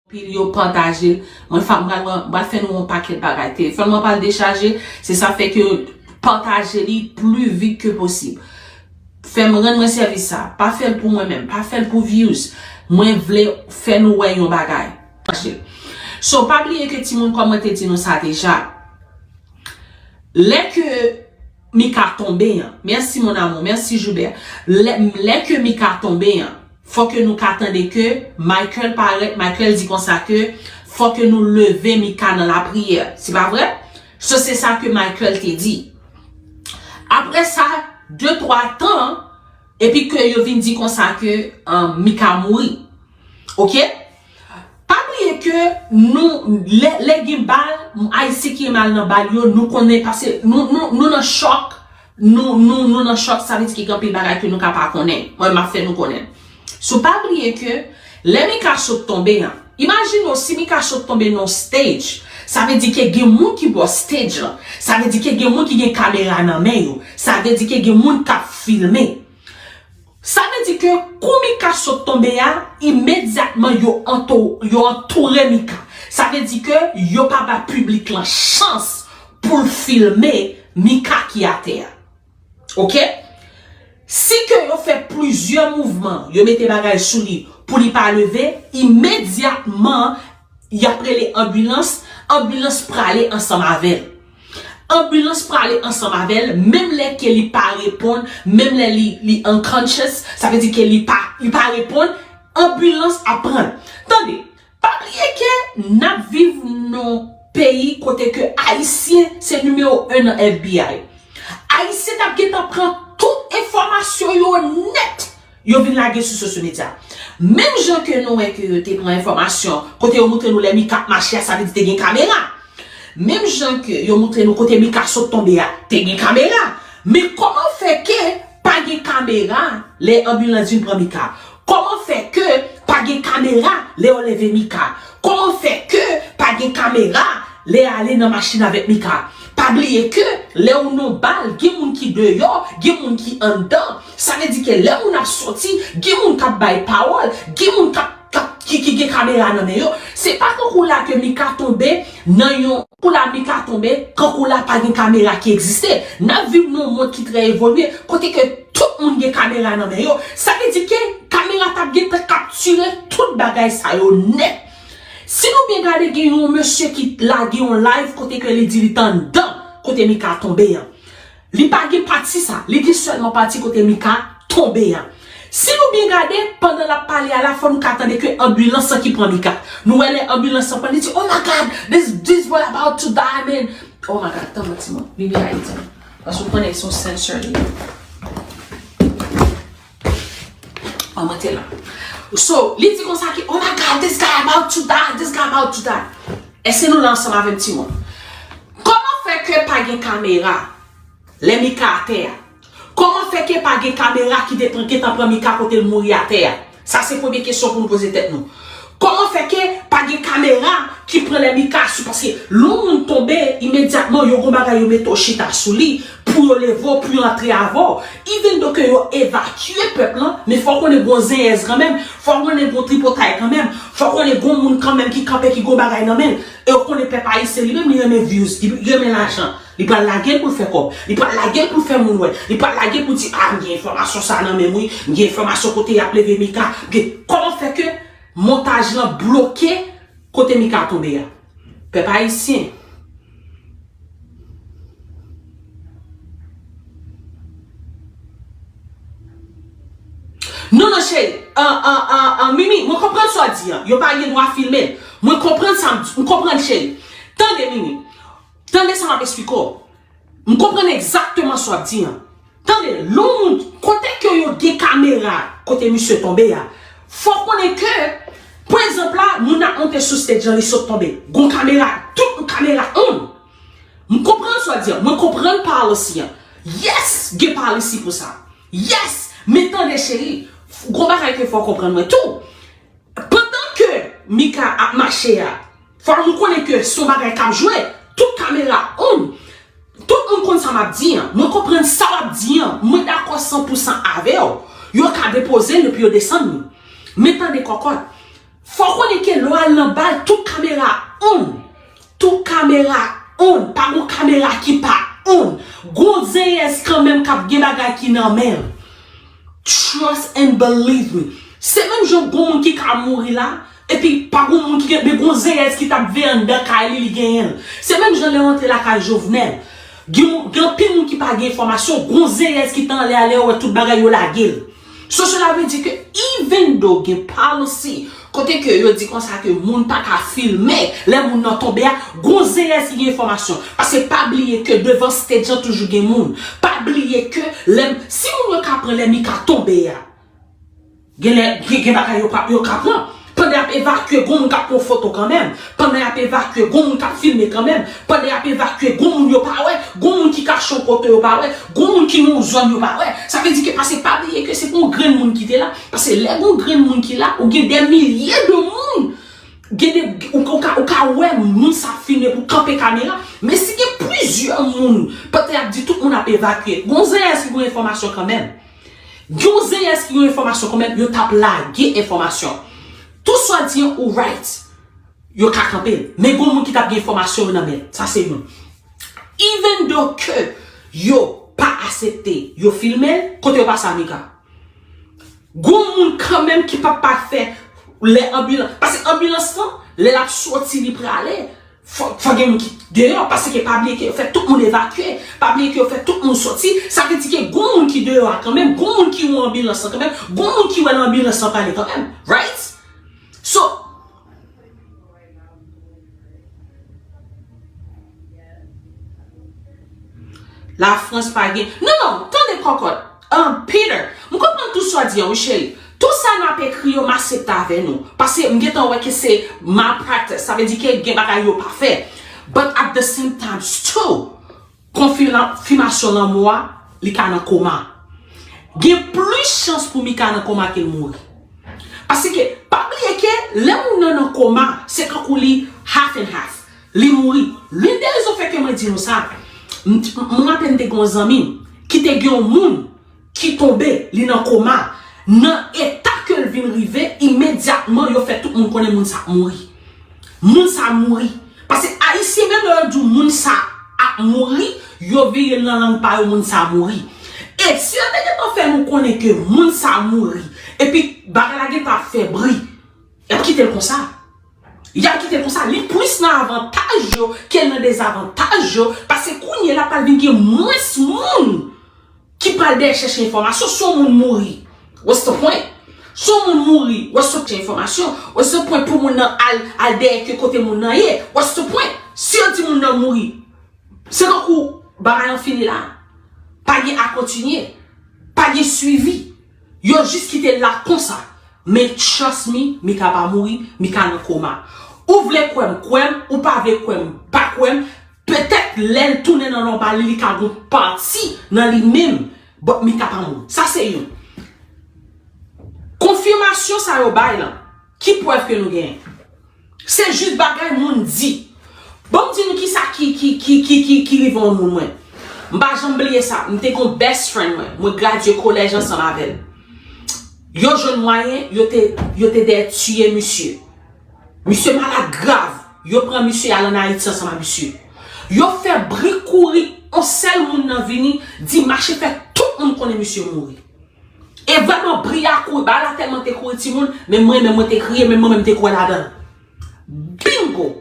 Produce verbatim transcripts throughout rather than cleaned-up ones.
Pil yo pataje l. Mwen fa, m pral, m pral fè nou yon pakèt bagay. Telefòn mwen pral dechaje, se sa fè ke pataje li pli vit ke posib. Fè m rann mwen sèvis sa. Pa fè l pou mwen menm, pa fè l pou views. Mwen vle fè nou wè yon bagay. So, pa bliye ke timoun, kòm mwen te di nou sa deja. Lè ke Mika tonbe an, mèsi mon amour, mèsi Joubert. Lè, lè ke Mika tonbe an, fò ke nou ka tande ke Michael parèt, Michael di konsa ke fò ke nou leve Mika nan lapriyè. Se pa vre? So, se sa ke Michael te di. Apre sa, de twa tan, epi ke yo vin di konsa ke, um, Mika mouri. Oke? Pa bliye ke nou, lè, lè gen bal, Ayisyen ki mal nan bal yo, nou konnen, paske nou, nou, nou nan chòk, nou, nou, nou nan chòk, sa vle di ke gen anpil bagay ke nou ka pa konnen. Mwen, m ap fè nou konnen. So, pa bliye ke lè Mika sot tonbe an, imajine w, si Mika sot tonbe nan stage, sa vle di ke gen moun ki bò stage lan. Sa vle di ke gen moun ki gen kamera nan men yo. Sa vle di ke gen moun k ap filme. Sa vle di ke kou Mika sot tonbe a, imedyatman yo anto-, yo antoure Mika. Sa vle di ke yo pa ba piblik lan chans pou l filme Mika ki atè a. Oke? Si ke yo fè plizyè mouvman, yo mete bagay sou li pou li pa leve, imedyatman y ap rele anbilans, anbilans prale ansanm avè l. Anbilans prale ansanm avè l, menm lè ke li pa reponn, menm lè li, li unconscious, sa vle di ke li pa, li pa reponn, anbilans ap pran l. Tande, pa bliye ke n ap viv nan peyi kote ke Ayisyen se nimewo en nan F B I. Ayisyen t ap gentan pran tout enfòmasyon yo nèt. Yo vin lage sou sosyo medya. Menm jan ke nou wè ke yo te pran enfòmasyon, kote yo montre nou lè Mika ap mache a, sa vle di te gen kamera. Menm jan ke yo montre nou kote Mika sot tonbe a, te gen kamera. Men kòman fè ke pa gen kamera lè anbilans vin pran Mika? Kòman fè ke pa gen kamera lè yo leve Mika? Kòman fè ke pa gen kamera lè ale nan machin avèk Mika? Pa bliye ke lè ou nan bal, gen moun ki deyò, gen moun ki anndan. Sa vle di ke lè moun ap soti, gen moun k ap bay pawòl, gen moun k ap, k ap, ki, ki gen kamera nan men yo. Se pa kankou la ke Mika tonbe nan yon, kou la Mika tonbe, kankou la pa gen kamera ki egziste. N ap viv nan yon mond ki trè evolye, kote ke tout moun gen kamera nan men yo. Sa vle di ke kamera t ap gentan kaptire tout bagay sa yo nèt. Si nou byen gade, gen yon mesye ki lage yon live kote ke li di li t anndan kote Mika tonbe an. Li pa gen pati sa, li gen sèlman pati kote Mika tonbe an. Si nou byen gade, pandan l ap pale a la, fò nou ka tande ke anbilans lan ki pran Mika. Nou wè lè anbilans lan pran, li di, "Oh my God, this, this boy about to die, man." Oh my God, tann yon ti moman. Li byen Ayiti. Paske w konnen se yon sensor li ye. An mwen te la. So, li di konsa ki, "Oh my God, this guy about to die, this guy about to die." Èske nou la ansanm avè m, timoun? Kòman fè ke pa gen kamera lè Mika atè a? Kòman fè ke pa gen kamera ki te pran, gentan pran Mika kote l mouri atè a? Sa se premye kesyon pou nou poze tèt nou. Kòman fè ke pa gen kamera ki pran lè Mika sou? Paske lè yon moun tonbe, imedyatman, yo gon bagay yo mete w chita sou li, pou yo leve w, pou yo antre avè w. Even though ke yo evakye pèp lan, men fò konnen gon zenyèz kanmenm, fò konnen gon tripotay kanmenm, fò konnen gon moun kanmenm ki kanpe, ki gon bagay nan men l. E w konnen pèp ayisyen li menm, li renmen views, li renmen lajan. Li pral lage l pou l fè kòb. Li pral lage l pou l fè moun wè. Li pral lage l pou l di, "Ah, m gen enfòmasyon sa nan men m, wi. M gen enfòmasyon kote y ap leve Mika." M gen, kòman fè ke montaj lan bloke kote Mika tonbe a? Pèp ayisyen. Non, non, cheri. An, an, an, an, Mimi, mwen konprann sa w di an. Yo pa gen dwa filme l. Mwen konprann sa, m konprann, cheri. Tande, Mimi. Tande sa m ap eksplike w. M konprann egzakteman sa w ap di an. Tande, lè yon moun, kote ke yo gen kamera, kote misye tonbe a, fò w konnen ke, pa egzanp la, moun nan monte sou stage lan, li sot tonbe. Gon kamera, tout kamera on. M konprann sa w di an. Mwen konprann policy an. Yes, gen policy pou sa. Yes, men tande, cheri, gon bagay ke fò w konprann mwen tou. Pandan ke Mika ap mache a, fò nou konnen ke se yon bagay k ap jwe. Tout kamera on. Tout moun konn sa m ap di an. Mwen konprann sa w ap di an. Mwen dakò san pou san avè w. Yo ka depoze l epi yo desann li. Men tande kòkòt. Fò konnen ke lè w al Nan bal, tout kamera on. Tout kamera on. Pa gon kamera ki pa on. Gon zeyèz kanmenm k ap gen bagay ki nan men l. Trust and believe me. Se menm jan gon moun ki ka mouri la, epi pa gon moun ki gen, men gon zeyèz ki t ap veye anndan kay li, li genyen l. Se menm jan lè w antre lakay Jovenel. Gen, gen anpil moun ki pa gen enfòmasyon, gon zeyèz ki t anlè a, lè yo wè tout bagay yo lage l. So, cela veut dire que even though gen policy kote ke yo di konsa ke moun pa ka filme lè moun nan tonbe a, gon zeyèz ki gen enfòmasyon. Paske pa bliye ke devan stage an toujou gen moun. Pa bliye ke lè, si moun yo ka pran lè Mika tonbe a, gen lè, gen, gen bagay yo pa, yo ka pran. Pandan y ap evakye, gon moun k ap pran foto kanmenm. Pandan y ap evakye, gon moun k ap filme kanmenm. Pandan y ap evakye, gon moun yo pa wè. Gon moun ki kache yon kote yo pa wè. Gon moun ki nan yon zòn yo pa wè. Sa vle di ke, paske pa bliye ke se pa yon grenn moun ki te la. Paske lè gon grenn moun ki la, ou gen dè milye de moun. Gen de, ou, ou ka, ou ka wè moun sa filme pou kanpe kamera. Men si gen plizyè moun, pandan y ap di tout moun ap evakye, gon zeyèz ki gon enfòmasyon kanmenm. Gon zeyèz ki gon enfòmasyon kanmenm, yo t ap lage enfòmasyon. Tout swa di an ou right, yo ka kanpe l. Men gon moun ki t ap gen enfòmasyon yo nan men l. Sa se youn. Even though ke yo pa aksepte yo filme l, kote yo pase a Mika? Gon moun kanmenm ki p ap pa fè lè anbilans. Paske anbilans lan, lè l ap soti, li prale, fò, fò gen moun ki deyò. Paske pa bliye ke yo fè tout moun evakye. Pa bliye ke yo fè tout moun soti. Sa vle di ke gon moun ki deyò a kanmenm. Gon moun ki wè anbilans lan kanmenm. Gon moun ki wè anbilans lan prale kanmenm. Right? So, Lafrans pa gen. Non, non, tande kòkòt. Um, Peter, m konprann tout sa w di an, wi, cheri. Tout sa n ap ekri yo, m aksepte avè nou. Paske m gentan wè ke se malpractice. Sa vle di ke gen bagay yo pa fè. But at the same time, too, konfirmasyon lanmò a, li ka nan koma. Gen plis chans pou Mika nan koma ke l mouri. Paske, pa bliye ke lè moun nan nan koma, se kankou li half and half. Li mouri. L'une des raisons fè ke mwen di nou sa, m, m, m raple m te gen yon zanmi m ki te gen yon moun ki tonbe, li nan koma. Nan eta ke l vin rive, imedyatman, yo fè tout moun konnen moun sa ap mouri. Moun sa mouri. Paske Ayisyen, menm lè yo di w moun sa ap mouri, yo vire l nan lang pa yo, moun sa mouri. E si yo te gentan fè nou konnen ke moun sa mouri, epi bagay la gentan ap fè bri, y ap kite l konsa. Y ap kite l konsa. Li plis nan avantaj yo ke l nan dezavantaj yo, paske kounye a la pral vin gen mwens moun ki pral dèyè chèche enfòmasyon. Si yon moun mouri, what's the point? Si yon moun mouri, what's the point? Chèche enfòmasyon, what's the point pou moun nan al, al dèyè ke kote moun nan ye? What's the point? Si yo di moun nan mouri, se tankou bagay an fini la. Pa gen a kontinye. Pa gen swivi. Yo jis kite l la konsa. Men trust me, Mika pa mouri, Mika nan koma. Ou vle kwè m, kwè m, ou pa vle kwè m, pa kwè m. Petèt lè l tounen nan nòmal li, li ka gon pati nan li menm, but Mika pa mouri. Sa se youn. Konfimasyon sa yo bay lan, ki prèv ke nou genyen? Se jis bagay moun di. Bon, m di nou kisa ki, ki, ki, ki, ki, ki rive yon moun mwen. M pa janm bliye sa. M te gon best friend mwen. Mwen gradye kolèj ansanm avè l. Yo jwenn mwayen, yo te, yo te dèyè tiye misye. Misye malad grav. Yo pran misye al ann Ayiti ansanm a misye. Yo fè bri kouri, yon sèl moun nan vini, di mache fè tout moun konnen misye mouri. E vrèman, bri a kouri, bagay la tèlman te kouri timoun, men mwen menm mwen te kriye, men mwen menm te kwè ladan l. Bingo!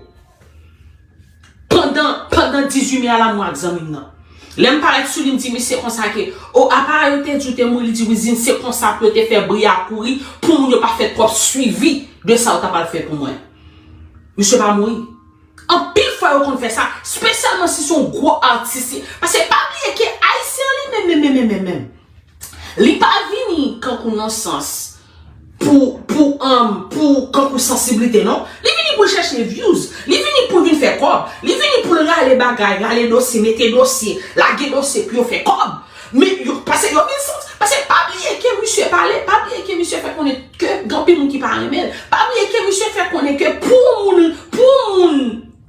Pandan, pandan dizuit me a la, mwen ak zanmi m nan. Lè m parèt sou li, m di misye konsa ke, o, apa yo te di w te mouri, li di, wi, Zin, se konsa pou yo te fè bri a kouri, pou moun yo pa fè twòp swivi de sa yo ta pral fè pou mwen. Misye pa mouri. Anpil fwa yo konn fè sa, espesyalman si se yon gwo atis. Paske pa bliye ke Ayisyen an li menm, menm, menm, menm, menm, li pa vini kankou nan sans pou, pou, um, pou kankou sansiblite, non. Li vini pou l chèche views. Li vini pou l vin fè kòb. Li vini pou l rale bagay, rale dosye, mete dosye, lage dosye pou yo fè kòb. Men yo, paske yo vin sans, paske pa bliye ke misye pale, pa bliye ke misye fè konnen ke gen anpil moun ki pa renmen l. Pa bliye ke misye fè konnen ke pou moun, pou moun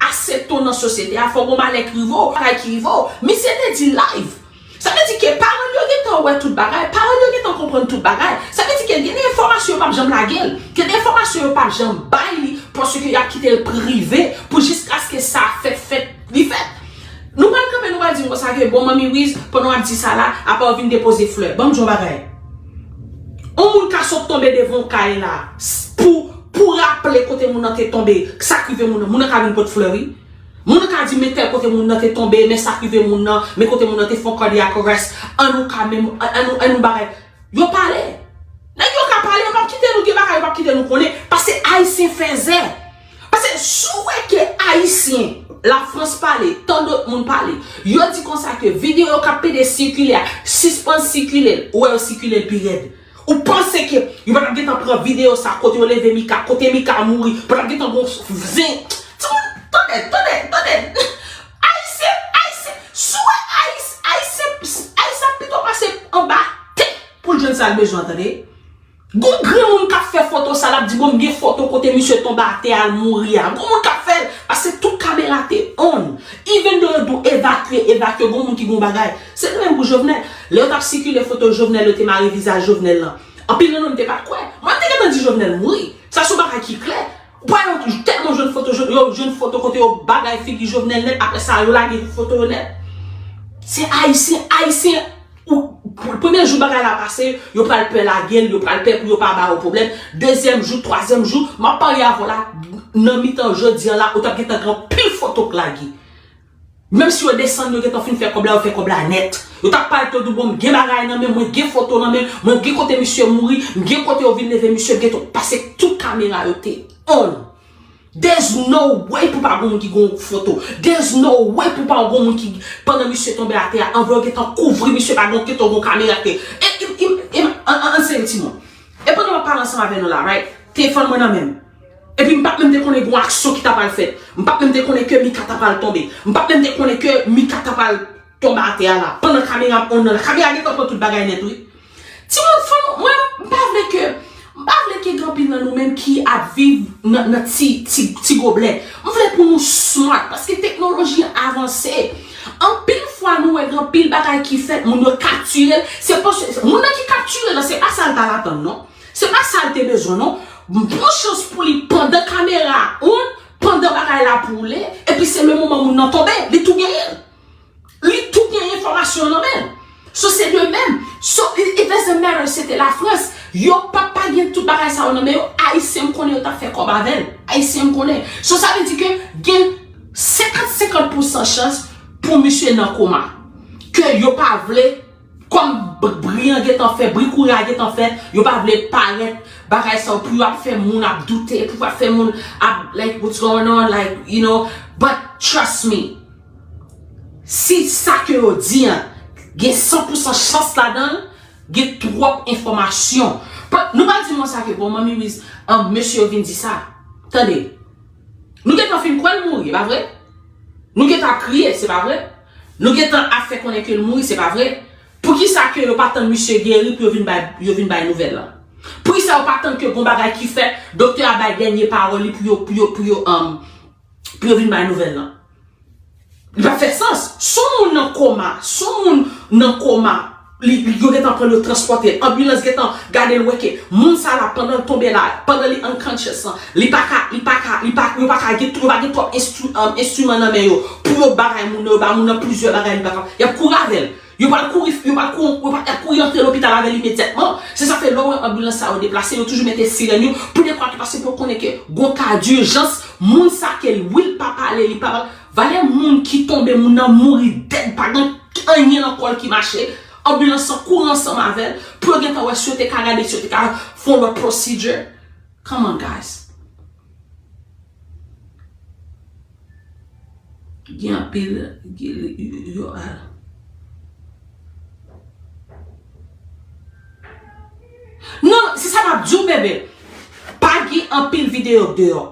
aksepte w nan sosyete a, fò gon malè ki rive w, bagay ki rive w. Misye te di live. Sa vle di ke paran l yo gentan wè tout bagay, paran l yo gentan konprann tout bagay. Sa vle di ke gen de enfòmasyon yo p ap janm lage l, gen de enfòmasyon yo p ap janm bay li paske y ap kite l prive pou jiskaske sa fèt, fèt, li fèt. Nou pral kanpe, nou pral di m konsa ke, bon, Manmi Wiz, pandan w ap di sa la, apa w vin depoze flè. Ban m di w yon bagay. Yon moun ka sot tonbe devan yon kay la, s- pou, pou raple kote moun nan te tonbe, sa k rive moun nan. Moun nan ka vin pot flè, wi. Moun nan ka di, men tèl kote moun nan te tonbe, men sa k rive moun nan, men kote moun nan te fè yon cardiac arrest, an nou ka menm, an, an nou, an nou bagay. Yo pale. Nèg yo ka pale, yo p ap kite nou gen bagay, yo p ap kite nou konnen. Paske Ayisyen fèzè. Paske si w wè ke Ayisyen, Lafrans pale, tan dòt moun pale, yo di konsa ke videyo k ap pede sikile a, sispann sikile l, ou wè yo sikile l pi rèd. Ou panse ke yo pa t ap gentan pran videyo sa, kote yo leve Mika, kote Mika mouri, pa t ap gentan gon zen. Timoun, tande, tande, tande. Ayisyen, Ayisyen, si w wè Ayis-, Ayisyen, Ayisyen ap pito pase anba tè pou l jwenn sa l bezwen, tande. Gon granmoun k ap fè foto sa, l ap di, bon, m gen foto kote misye tonbe atè a, l mouri a. Gon moun k ap fè l, paske tout kamera te on. Even though yo di w evakye, evakye, gon moun ki gon bagay. Se de menm pou Jovenel. Lè yo t ap sikile foto Jovenel, yo te mare vizaj Jovenel lan. Anpil nan nou, m te pa t kwè. Mwen, m te gentan di Jovenel mouri. Sa se yon bagay ki klè. Ou pa wè tèlman jwenn foto, jwenn, yo jwenn foto kote yo bagay figi Jovenel nèt, apre sa, yo lage foto yo nèt. Se Ayisyen, Ayisyen, ou, pou, premye jou bagay la pase, yo pral pè lage l, yo pral pè pou yo pa ba yo pwoblèm. Dezyèm jou, twazyèm jou, m ap parye avè w la, nan mitan jodi a la, ou t ap gentan gen anpil foto k lage. Menm si yo desann, yo gentan fin fè kòb la, yo fè kòb la nèt. Yo t ap pale tou, di, bon, m gen bagay nan men mwen, gen foto nan men mwen, gen kote misye mouri, m gen kote yo vin leve misye, gen tout, paske tout kamera yo te on. There's no way pou pa gon moun ki gon foto. There's no way pou pa gon moun ki, pandan misye tonbe atè a, anvan yo gentan kouvri misye, pa gon, gentan gon kamera te. E, e, e, e, an, an, an, se yon timoun. E pandan m ap pale ansanm avè nou la, right? Telefòn mwen nan men m. Epi m pa t menm te konnen gon aksyon ki ta pral fèt. M pa t menm te konnen ke Mika ta pral tonbe. M pa t menm te konnen ke Mika ta pral tonbe atè a la. Pandan kamera m on nan la. Kamera gentan pran tout bagay nèt, wi. Timoun, fò nou, mwen, m pa vle ke, m pa vle ke gen anpil nan nou menm ki ap viv nan, nan ti, ti, ti goblè. M vle pou nou smart, paske teknoloji an avanse. Anpil fwa, nou wè gen anpil bagay ki fèt, moun yo kaptire l. Se pa, moun nan ki kaptire l lan, se pa sa l t al atann, non. Se pa sa l te bezwen, non. Bon chans pou li pandan kamera a on, pandan bagay la ap woule, epi se le moman moun nan tonbe, li tou genyen l. Li tou genyen enfòmasyon nan men l. So, se de menm. So, it, it doesn't matter si se te Lafrans. Yo p ap pa gen tout bagay sa yo nan men yo. Ayisyen m konnen yo t ap fè kòb avè l. Ayisyen m konnen. So, sa vle di ke gen senkant senkant pousan chans pou misye nan koma. Ke yo pa vle Kòm bri an gentan fèt, bri kouri a gentan fèt, yo pa vle parèt bagay sa yo pou yo ap fè moun ap doute, pou yo ap fè moun ap, like, what's going on, like, you know, but trust me, si sa ke yo di an gen san pousan chans ladan l, gen twòp enfòmasyon. But nou pa di mwen sa ke bon, Manmi Wiz, an, mesye yo vin di sa. Tande, nou gentan fin kwè l mouri, e pa vre? Nou gentan ap kriye, se pa vre? Nou gentan ap fè konnen ke l mouri, se pa vre? Poukisa ke yo pa tann misye geri pou yo vin bay, yo vin bay nouvèl lan? Poukisa yo pa tann ke gon bagay ki fèt, doktè a bay dènye pawòl li pou yo, pou yo, pou yo, um, pou yo vin bay nouvèl lan? Li pa fè sans. Si yon moun nan koma, si yon moun nan koma, li, li, yo gentan pran l, yo transpòte l, anbilans gentan gade l, wè ke moun sa la, pandan l tonbe la, pandan li unconscious lan, li pa ka, li pa ka, li pa, yo pa ka gen, yo pa gen twòp enstri-, um, enstriman nan men yo pou yo bagay moun nan, yo ba moun nan plizyè bagay, li pa ka, y ap kouri avè l. Yo pral kouri, yo pral kouri, yo pral, y ap kouri antre lopital avè l imedyatman. Se sa fè lè w wè anbilans sa yo deplase, yo toujou mete sirèn yo pou dekwa ki pase pou yo konnen ke gon ka dijans, moun sa ke l, wi, l pa pale, li pa, valè moun ki tonbe, moun nan mouri dèd, pa gen anyen nan kò l ki mache, anbilans lan kouri ansanm avè l, pou yo gentan wè si yo te ka gade, si yo te ka fè yon lòt procedure. Come on, guys. Gen anpil, gen, yo, a. Non, se sa m ap di w, bebe. Pa gen anpil videyo k deyò.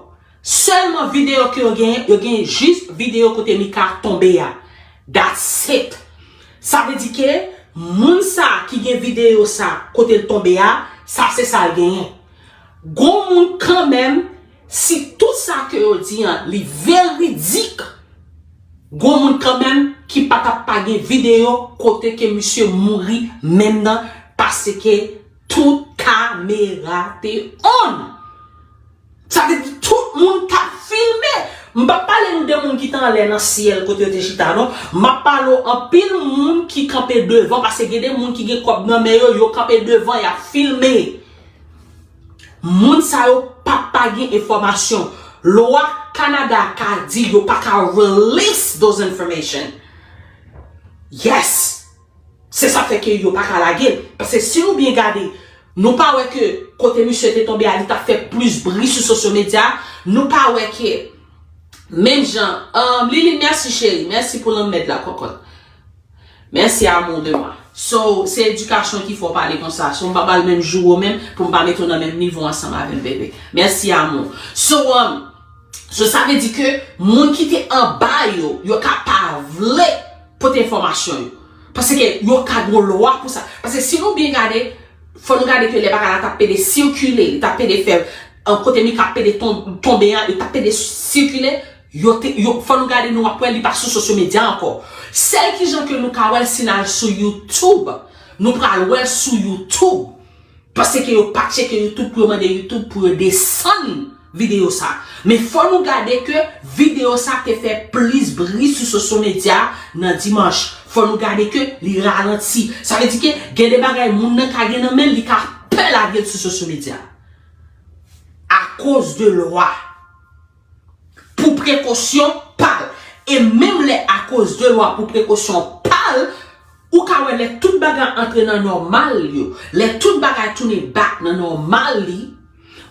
Sèlman videyo ke yo genyen, yo genyen jis videyo kote Mika tonbe a. That's it. Sa vle di ke moun sa ki gen videyo sa kote l tonbe a, sa se sa l genyen. Gon moun kanmenm, si tout sa ke yo di an, li veridik, gon moun kanmenm ki pa t ap pa gen videyo kote ke misye mouri menm nan, paske tout kamera te on. Sa vle di tout moun t ap filme. M p ap pale nou de moun ki te anlè nan syèl kote yo te chita non. M ap pale w anpil moun ki kanpe devan, paske gen de moun ki gen kòb nan men yo, yo kanpe devan, y ap filme. Moun sa yo p ap pa gen enfòmasyon. Lwa Kanada ka di yo pa ka release those information. Yes. Se sa fè ke yo pa ka lage l. Paske si nou byen gade, nou pa wè ke kote misye te tonbe a, li t ap fè plis bri sou sosyo medya. Nou pa wè ke menm jan, um, Lili, mèsi cheri, mèsi pou lanmèd la kòkòt. Mèsi amour de moi. So, se edikasyon ki fè w pale konsa. So, m pa ba l menm jou ou menm pou m pa mete w nan menm nivo ansanm avè l, bebe. Mèsi amour. So, um, so, sa vle di ke moun ki te anba yo, yo ka pa vle pote enfòmasyon yo. Paske yo ka gen lwa pou sa. Paske si nou byen gade, fò nou gade ke lè bagay la t ap pede sikile, li t ap pede fè, an, kote Mika ap pede ton-, tonbe an, li t ap pede sikile, yo te, yo, fò nou gade, nou ap wè li pa sou sosyo medya ankò. Sèl kijan ke nou ka wè l si n al sou YouTube, nou pral wè l sou YouTube. Paske yo pa tcheke YouTube pou yo mande YouTube pou yo desann videyo sa. Men fò nou gade ke videyo sa te fè plis bri sou sosyo medya nan dimanch. Fò nou gade ke li ralanti. Sa vle di ke gen de bagay moun nan ka gen nan men l, li ka pè lage l sou sosyo medya. Akoz de lwa. Pou prekosyon pa l. E menm lè akoz de lwa pou prekosyon pa l, ou ka wè lè tout bagay antre nan nòmal yo, lè tout bagay tounen back nan nòmal li,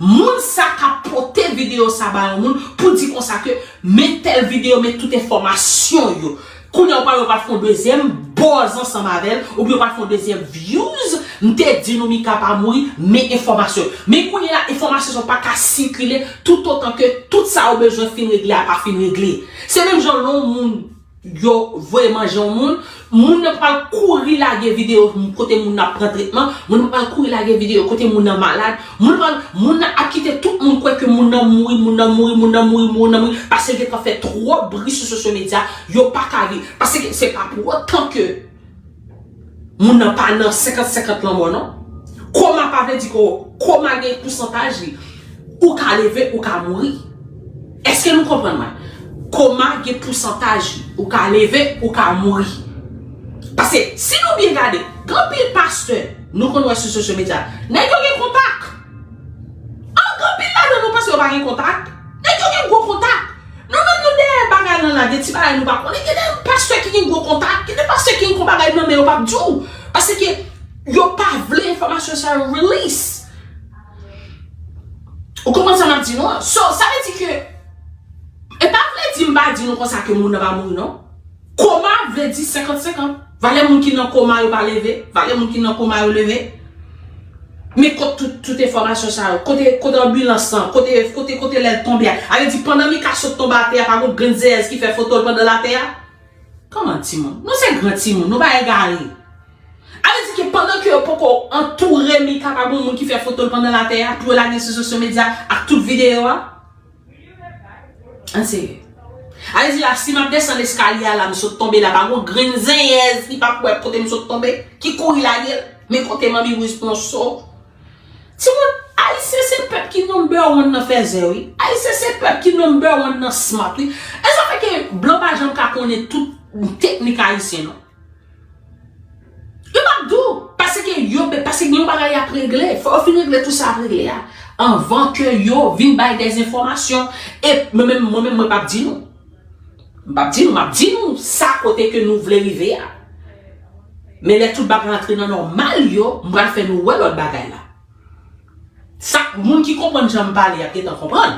moun sa ka pote videyo sa ba yon moun pou di konsa ke men tèl videyo, men tout enfòmasyon yo. Kounye a ou pral wè yo pral fè yon dezyèm buzz ansanm avè l, oubyen yo pral fè yon dezyèm views, m te di nou Mika pa mouri, men enfòmasyon. Men kounye la, enfòmasyon sa pa ka sikile toutotan ke tout sa ou bezwen fin regle a pa fin regle. Se menm jan lè yon moun yo voye manje yon moun, moun nan pral kouri lage videyo kote moun nan ap pran tretman, moun nan pral kouri lage videyo kote moun nan malad, moun nan pral, moun nan ap kite tout moun kwè ke moun nan mouri, moun nan mouri, moun nan mouri, moun nan mouri, paske l gentan fè twòp bri sou sosyo medya, yo pa ka viv. Paske se pa pou otan ke moun nan pa nan senkant senkant lanmò, non. Koma pa vle di ke koma gen pousantaj li. Ou ka leve, ou ka mouri. Èske nou konprann mwen? Koma gen pousantaj li. Ou ka leve, ou ka mouri. Paske, si nou byen gade, gen anpil pastè, nou konn wè sou sosyo medya, nèg yo gen kontak. An, gen anpil ladan nou panse yo pa gen kontak. Nèg yo gen gwo kontak. Nou menm nou dèyè bagay lan la, gen ti bagay nou pa konnen. Gen de pastè ki gen gwo kontak, gen de pastè ki gen gwo bagay nan men yo p ap di w. Paske yo pa vle enfòmasyon sa yo release. Ou konprann sa m ap di nou an? So, sa vle di ke, e pa vle di m pa di nou konsa ke moun nan pa mouri non. Koma vle di senkant senkant. Valè moun ki nan koma yo pa leve, valè moun ki nan koma yo leve. Men kot tout, tout enfòmasyon sa yo? Kote, kote anbilans lan? Kote, kote, kote lè l tonbe a? A vle di pandan Mika sot tonbe atè a, pa gon grenn zeyèz ki fè foto l pandan l atè a? Kòman timoun? Nou se gran timoun, nou pa egare. A vle di ke pandan ke yo poko antoure Mika, pa gon moun ki fè foto l pandan l atè a, pou yo lage sou sosyo medya ak tout videyo a? An serye. A vle di la, si m ap desann eskalye a la, m sot tonbe la, pa gon grenn zenyèz ki p ap wè kote m sot tonbe, ki kouri lage l, men kote manmi Wiz pran so. Timoun, Ayisyen se pèp ki number one nan fèzè, wi. Ayisyen se pèp ki number one nan smart, wi. E sa fè ke blan pa janm ka konnen tout teknik ayisyen, non. Yo p ap di w, paske yo, paske gen yon bagay y ap regle. Fò yo fin regle tout sa y ap regle a. Anvan ke yo vin bay dèzenfòmasyon. E mwen menm, mwen menm, mwen p ap di nou. M p ap di nou, m ap di nou sa kote ke nou vle rive a. Men lè tout bagay antre nan nòmal yo, m pral fè nou wè lòt bagay la. Sa, moun ki konprann jan m pale, y ap gentan konprann.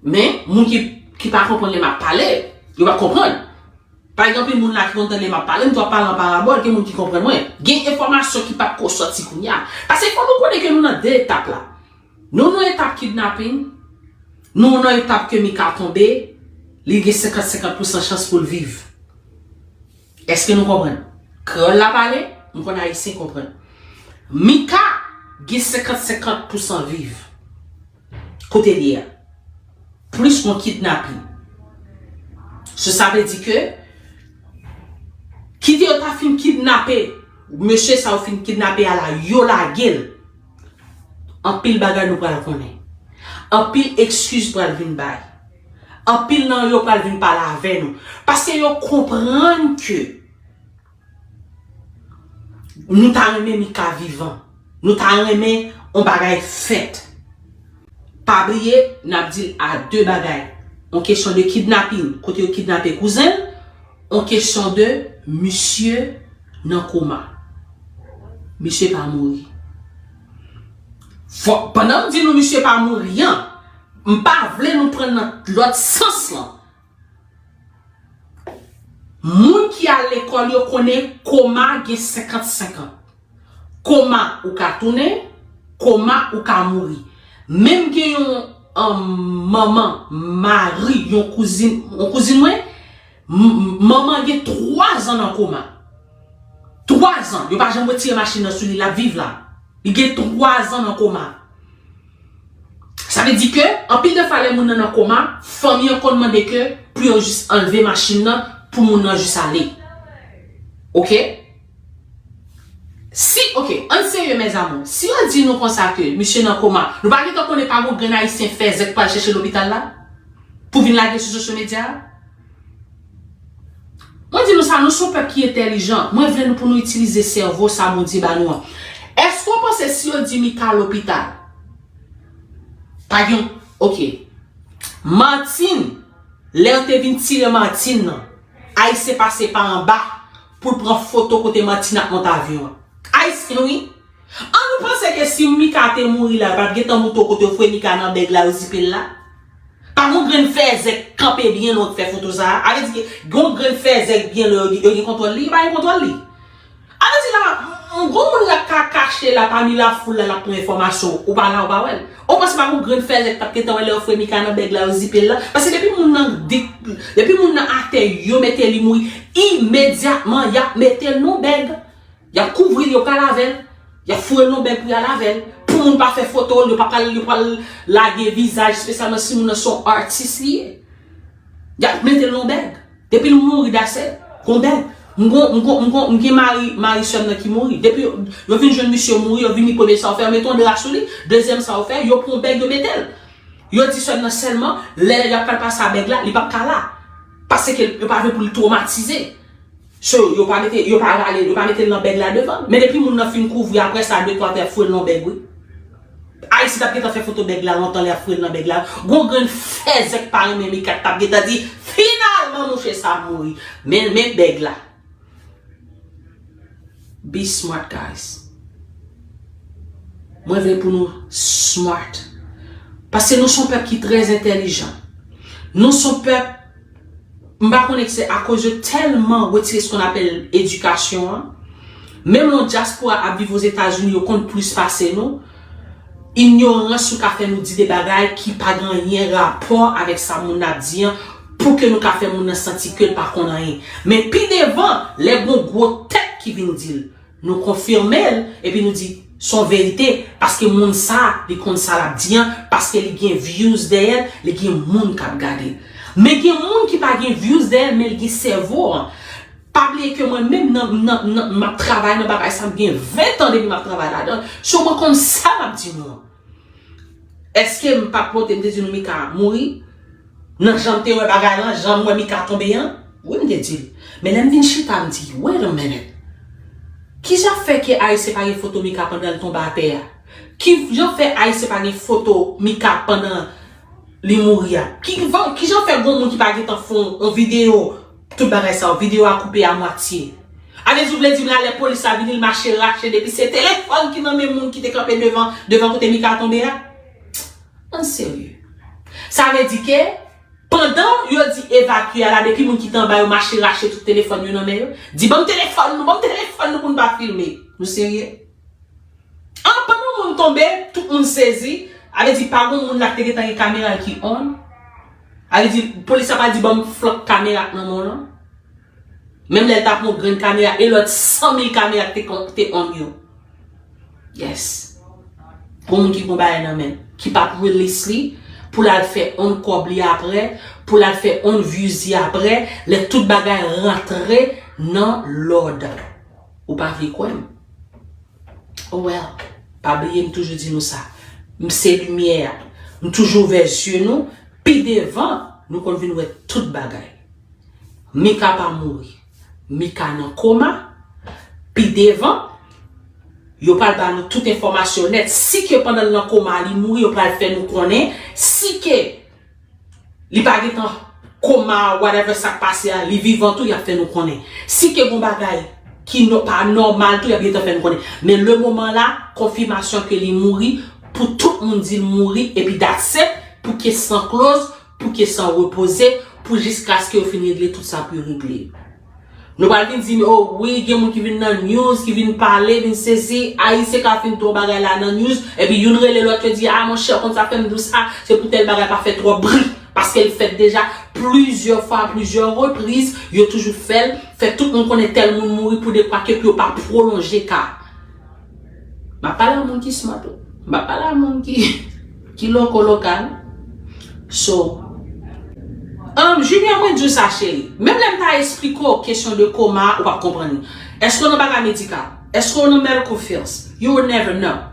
Men, moun ki, ki pa konprann lè m ap pale, yo p ap konprann. Pa gen anpil moun la ki konn tande m ap pale, m tou ap pale an parabòl, gen moun ki konprann mwen. Gen enfòmasyon ki p ap ko sòti kounye a. Paske fò nou konnen ke nou nan de etap la. Nou nan etap kidnaping, nou nan etap ke Mika tonbe, li gen senkant senkant pousan chans pou l viv. Èske nou konprann? Kreyòl la pale, m konn Ayisyen konprann. Mika gen senkant senkant pousan viv. Kote l ye a? Plis yon kidnaping. So sa vle di ke, kite yo ta fin kidnape, mesye sa yo fin kidnape a la, yo lage l. Anpil bagay nou pral konnen. Anpil ekskiz pral vin bay. Anpil nan yo pral vin pale avè nou. Paske yo konprann ke nou ta renmen Mika vivan. Nou ta renmen yon bagay fèt. Pa bliye, n ap di l a de bagay. Yon kesyon de kidnapin, kote yo kidnape kouzen l, yon kesyon de misye nan koma. Misye pa mouri. Fò, pandan m di nou misye pa mouri an, m pa vle nou pran l nan lòt sans lan. Moun ki al lekòl yo konnen koma gen senkant senkant. Koma ou ka tounen, koma ou ka mouri. Menm gen yon, um, manman, mari, yon kouzin, yon kouzin mwen, m- m- manman gen twa zan nan koma. Twa zan, yo pa janm retire machin nan sou li, l ap viv la. Li gen twa zan nan koma. Sa vle di ke, anpil de fwa lè moun nan nan koma, fanmi an konn mande ke pou yo jis anlve machin nan, pou moun nan jis ale. Oke? Si, oke, ann serye, mes amours. Si yo di nou konsa ke misye nan koma, nou pa gentan konnen pa gon grenn Ayisyen fèzè k pral chèche lopital la? Pou vin lage sou sosyo medya a? Mwen di nou sa, nou se yon pèp ki entèlijan. Mwen vle nou pou nou itilize sèvo sa Bondye ba nou an. Èske w panse si yo di Mika lopital, pa gen, oke. Martine, lè yo te vin tire Martine nan, Ayisyen pase pa anba pou l pran foto kote Martine ap monte avyon an. Ayisyen, wi. An nou panse ke si Mika te mouri la, yo pa t gentan montre w kote yo foure Mika nan bèg la, yo zipe l la? Pa gon grenn fèzè k kanpe byen lwen k fè foto sa a. A vle di ke gon grenn fèzè k byen lwen yo, yo gen kontwòl li, yo pa gen kontwòl li. A vle di la, m- gon moun la ka kache la pami lafoul la, l ap pran enfòmasyon, ou pa la, ou pa wè l. Ou panse pa gon grenn fèzè k t ap gentan wè lè yo foure Mika nan bèg la, yo zipe l la? Paske depi moun nan di, depi moun nan atè, yo mete li mouri, imedyatman, y ap mete l nan bèg. Y ap kouvri l, yo pral avè l. Y ap foure l nan bèg pou y al avè l. Pou moun pa fè foto l, yo pa pral, yo pral lage vizaj, espesyalman si moun nan se yon atis li ye. Y ap mete l nan bèg. Depi l mouri, that's it. Gon bèg. M gon, m gon, m gon, m gen mari, mari sè m nan ki mouri. Depi yo, yo vin jwenn misye mouri, yo vini premye sa yo fè, yo mete yon dra sou li. Dezyèm sa yo fè, yo pran yon bèg, yo mete l. Yo di sè m nan sèlman, lè y ap pral pase a bèg la, li p ap ka la. Paske yo pa vle pou l twomatize. So, yo pa mete, yo pa rale, yo pa mete l nan bèg la devan. Men depi moun nan fin kouvri, apre sa, de twa tè foure l nan bèg, wi. Ayisyen t ap gentan fè foto bèg la lontan, lè y ap foure l nan bèg la. Gon grenn fèzè k pa renmen Mika t ap gentan di, finalman, mouche sa mouri. Men, men bèg la. Be smart, guys. Mwen vle pou nou smart. Paske nou se yon pèp ki trè entèlijan. Nou se yon pèp, m pa konnen si se akoz yo tèlman retire ce qu'on appelle edikasyon an. Menm lè yon dyaspora ap viv Ozetazini, yo konn plis pase nou. Inyorans nou ka fè nou di de bagay ki pa gen anyen rapò avèk sa moun nan ap di an, pou ke nou ka fè moun nan santi ke l pa konn anyen. Men pi devan, lè gon gwo tèt ki vin di l, nou konfime l, epi nou di, se yon verite, paske moun sa, li konn sa l ap di an, paske li gen views dèyè l, li gen moun k ap gade l. Men gen moun ki pa gen views dèyè l, men li gen sèvo an. Pa bliye ke mwen menm nan, nan, nan, m ap travay nan bagay sa, m gen ven tan depi m ap travay ladan. So mwen konn sa m ap di nou an. Èske m pa t monte, m te di nou Mika mouri? Nan jan m te wè bagay lan, jan m wè Mika tonbe an? Wi, m te di l. Men lè m vin chita, m di, wait a minute. Kijan fè ke Ayisyen pa gen foto Mika pandan l tonbe atè a? Kijan fè Ayisyen pa gen foto Mika pandan li mouri a? Ki, kijan fè gon moun ki pa gentan fè yon videyo, tout bagay sa yo, videyo a koupe a mwatye? A vle di, ou vle di m la, lè polis la vini, l mache rache, depi se telefòn ki nan men moun ki te kanpe devan, devan kote Mika tonbe a? Ann serye. Sa vle di ke, pandan yo di evakye a la, depi moun ki te anba yo mache rache tout telefòn yo nan men yo, di, ban m telefòn nou, ban m telefòn nou pou n pa filme. Nou serye? An, pandan moun tonbe, tout moun sezi. A vle di, pa gon moun la ki te gentan gen kamera l ki on. A vle di, polis la pa di, ban m flank kamera k nan men w lan. Menm lè l t ap yon grenn kamera, e lòt san mil kamera k te kon- te on yo. Yes. Pou moun ki gon bagay nan men l, ki p ap release li, pou l al fè on kòb li apre, pou l al fè on views li apre, lè tout bagay rantre nan lòd. Ou pa vle kwè m? Oh well, pa bliye m toujou di nou sa. M se limyè a. Nou toujou ouvè zye nou. Pi devan, nou konn vin wè tout bagay. Mika pa mouri. Mika nan koma. Pi devan, yo pral ba nou tout enfòmasyon nèt. Si ke pandan l nan koma, li mouri, yo pral fè nou konnen. Si ke li pa gentan koma, whatever sa k pase a, li vivan tou, y ap fè nou konnen. Si ke gon bagay ki nò- pa nòmal tou, y ap gentan fè nou konnen. Men le moman la, konfimasyon ke li mouri, pou tout moun di l mouri, epi that's it, pou ke san kloz, pou ke san repoze, pou jiskaske yo fin regle tout sa pou yo regle. Nou pral vin di m, oh wi, gen moun ki vin nan news, ki vin pale, vin sezi, Ayisyen ka fin tou bagay la nan news, epi youn rele lòt, yo di, ah, monchè, konn sa fè m di w sa, se pou tèl bagay pa fè twòp bri, paske l fèt deja plizyè fwa, plizyè repriz, yo toujou fè l, fè tout moun konnen tèl moun mouri pou dekwa ke pou yo pa pwolonje ka. M ap pale a moun ki smart, wi. M ap pale a moun ki, ki loko lokal. So, um, Junior, mwen di w sa, cheri. Menm lè m ta esplike w kesyon de koma, ou p ap konprann li. Èske w nan bagay medikal? Èske w nan medical fields? You will never know.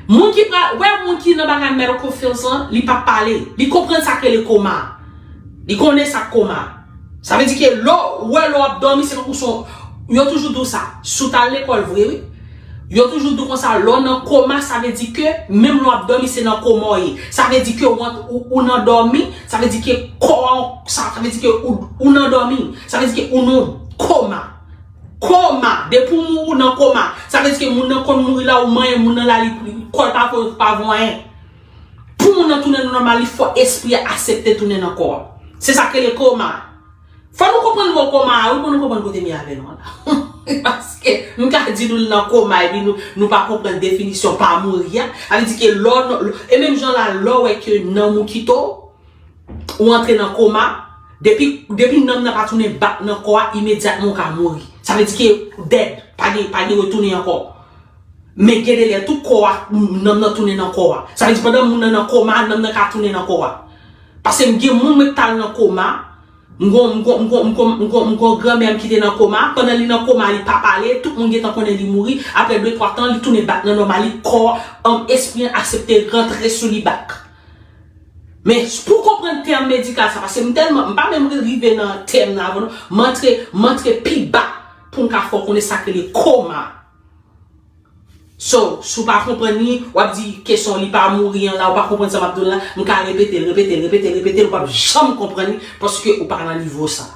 Moun ki pral, wè, moun ki nan bagay medical fields lan, li p ap pale. Li konprann sa k rele koma. Li konnen sa k koma. Sa vle di ke lè w, wè, lè w ap dòmi, se tankou se yon, yo toujou di w sa. Si w t al lekòl vre, wi. Yo toujou di w konsa, lè w nan koma, sa vle di ke menm lè w ap dòmi, se nan koma w ye. Sa vle di ke w ant-, ou, ou nan dòmi, sa vle di ke kò a, sa, sa vle di ke ou, ou nan dòmi. Sa vle di ke ou nan koma. Koma. Depi w mouri, ou nan koma. Sa vle di ke moun nan konn mouri la, ou manyen moun nan la, li, li, kò l pa vo, pa vo anyen. Pou moun nan tounen nòmal, li fò espri a aksepte tounen nan kò a. Se sa k rele koma. Fò nou konprann mo koma a, wi, pou nou konprann kote m ye avè nou an la. Paske m ka di nou l nan koma, epi nou, nou pa konprann definisyon pa mouri a. Sa vle di ke lè w, e menm jan la, lè w wè ke nanm ou kite w, ou antre nan koma, depi, depi nanm nan pa tounen back nan kò a, imedyatman ou ka mouri. Sa vle di ke dead, pa gen, pa gen retounen ankò. Men gen de lè tou kò a, nanm nan tounen nan kò a. Sa vle di pandan moun nan nan koma, nanm nan ka tounen nan kò a. Paske m gen moun mwen t al nan koma, m gon, m gon, m gon, m gon, m gon, m gon granmè m ki te nan koma, pandan li nan koma, li pa pale, tout moun gentan konnen li mouri, apre de twa tan, li tounen back nan nòmal, li kò, um, espri an aksepte rantre sou li back. Men pou konprann tèm medikal sa, paske m tèlman, m pa menm rive nan tèm nan avan non, m antre, m antre pi ba pou m ka fè w konnen sa k rele koma. So, si w pa konprann li, w ap di kesyon li pa mouri an la, ou pa konprann sa m ap di w la, m ka repete l, repete l, repete l, repete l, ou p ap janm konprann li, paske ou pa nan nivo sa.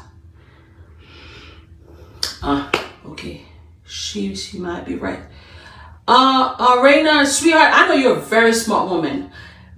Ah, ok. She, she might be right. Uh, uh, Reina, sweetheart, I know you're a very smart woman.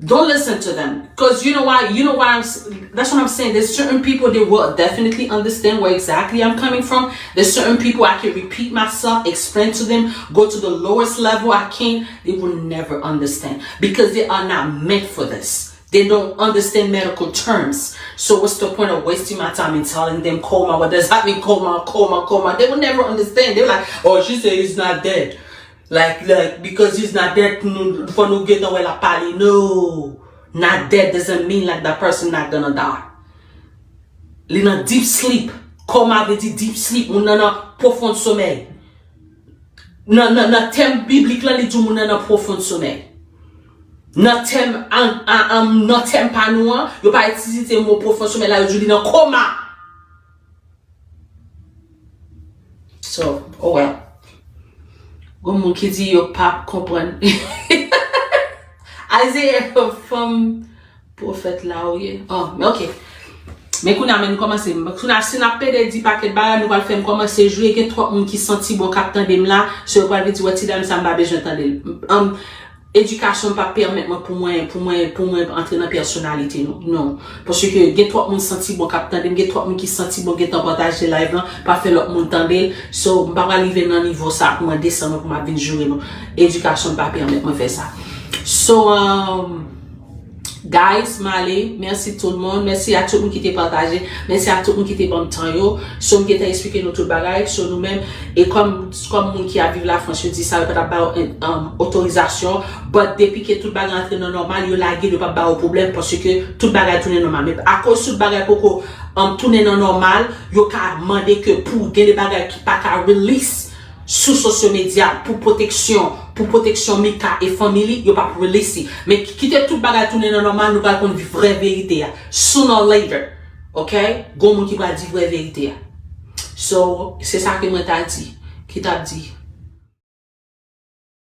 Don't listen to them. Because you know why? You know why I'm, s- that's what I'm saying. There's certain people they will definitely understand where exactly I'm coming from. There's certain people I can repeat myself, explain to them, go to the lowest level I can. They will never understand because they are not meant for this. They don't understand medical terms. So what's the point of wasting my time and telling them coma? What does that mean? Coma, coma, coma. They will never understand. They're like, oh, she said he's not dead. Like, like, because he's not dead, nou, fò nou gentan wè l ap pale. No. Not dead doesn't mean like that person not gonna die. Li nan deep sleep. Koma vle di deep sleep. Moun nan nan pwofon somèy. Nan, nan, nan tèm biblik lan, li di moun nan nan pwofon somèy. Nan tèm, an, an, an, nan tèm pa nou an, yo pa itilize mo pwofon somèy la, yo di li nan koma. So, oh well. Gon moun ki di yo p ap konprann. Isaiah, fanm pwofèt la ou ye. Oh, men ok. Men kounye a, men nou kòmanse. Kounye a, si n ap pede di pakèt bagay, nou pral fè m kòmanse jwe. Gen twòp moun ki santi bon k ap tande m la. So, yo pral vin di, wè, ti dam sa, m pa bezwen tande l. Um, Edikasyon pa pèmèt mwen pou mwen, pou mwen, pou mwen antre nan pèsonalite nou. Non. Paske gen twòp moun santi bon k ap tande m, gen twòp moun ki santi bon gentan pataje live lan, pa fè lòt moun tande l. So, m pa pral rive nan nivo sa pou mwen desann nou, pou m ap vin joure nou. Edikasyon pa pèmèt mwen fè sa. So, um, guys, m ale. Mèsi tout moun. Mèsi a tout moun ki te pataje. Mèsi a tout moun ki te ban m tan yo. So, m gentan eksplike nou tout bagay. So, nou menm, e kòm, kòm moun ki ap viv Lafrans, yo di sa, yo pa t ap ba yo, um, otorizasyon. But depi ke tout bagay antre nan nòmal, yo lage l, yo p ap ba yo pwoblèm paske tout bagay tounen nòmal. Men akoz tout bagay poko, um, tounen nan nòmal, yo ka mande ke pou gen de bagay ki pa ka release sou social media pou pwoteksyon pou pwoteksyon Mika e fanmi li, yo p ap release li. Men kite tout bagay tounen nan nòmal, nou pral konn vrè verite a. Sooner or later. Ok? Gon moun ki pral di vrè verite a. So, se sa ke mwen ta di. Ki t ap di,